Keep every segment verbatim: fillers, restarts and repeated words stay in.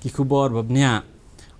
Ki khubor ba bniah.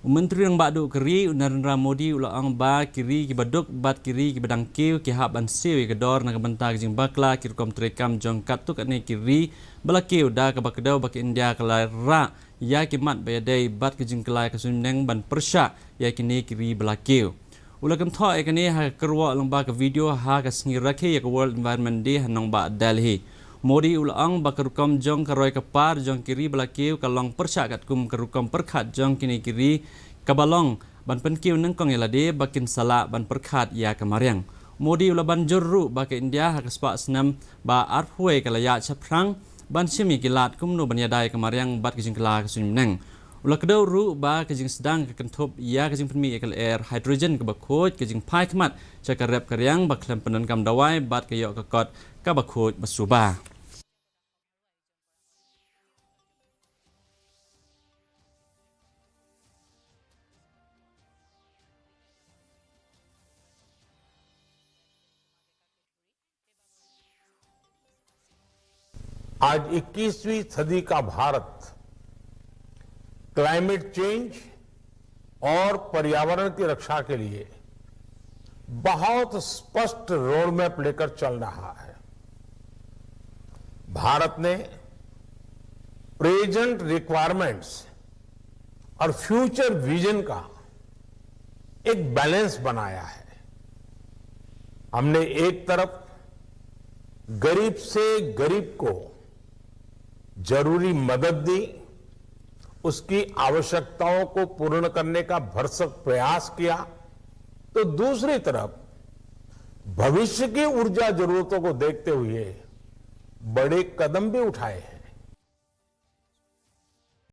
U Myntri Rangbah Duh ka ri, u Narendra Modi, u la ong ba ki ri kiba duk bad ki ri kiba dang kiew ki hap ban siew ïa ka dor na ka bynta ka jingbakla ki rukom treikam jong katto katne ki ri ba la kiew, da kaba kdew ba ka India ka la rah ïa ki mat ba ïadei bad ka jingkylla ka suiñbneng ban pyrshah ïa kine ki ri ba la kiew. U la kynthoh ïa kane ha ka kyrwoh lyngba ka video ha ka sngi rakhe ïa ka World Environment Day ha nongbah Delhi. Modi u la ong ba ka rukom jong ka roi ka par jong ki ri ba la kiew ka long pyrshah katkum ka rukom pyrkhat jong kine ki ri kaba long ban pynkiew nyngkong ïa lade ba kin sa lah ban pyrkhat ïa ka mariang. Modi u la ban jur ruh ba ka India ha ka spah snem ba arphew wei ka la ïaid shaphrang ban shim ïa ki lad kumno ban ïada ïa ka mariang bad ka jingkylla ka suiñbneng. U la kdew ruh ba ka jingsdang ka kynthup ïa ka jingpynmih ïa ka lyer hydrogen kaba khuid, ka jingphai khmat sha ka rep ka riang ba khlem pyndonkam dawai bad ka ïoh ka kot kaba khuid ba suba. आज इक्कीसवीं सदी का भारत क्लाइमेट चेंज और पर्यावरण की रक्षा के लिए बहुत स्पष्ट रोडमैप लेकर चल रहा है। भारत ने प्रेजेंट रिक्वायरमेंट्स और फ्यूचर विजन का एक बैलेंस बनाया है। हमने एक तरफ गरीब से गरीब को जरूरी मदद दी, उसकी आवश्यकताओं को पूर्ण करने का भरसक प्रयास किया, तो दूसरी तरफ भविष्य की ऊर्जा जरूरतों को देखते हुए बड़े कदम भी उठाए हैं।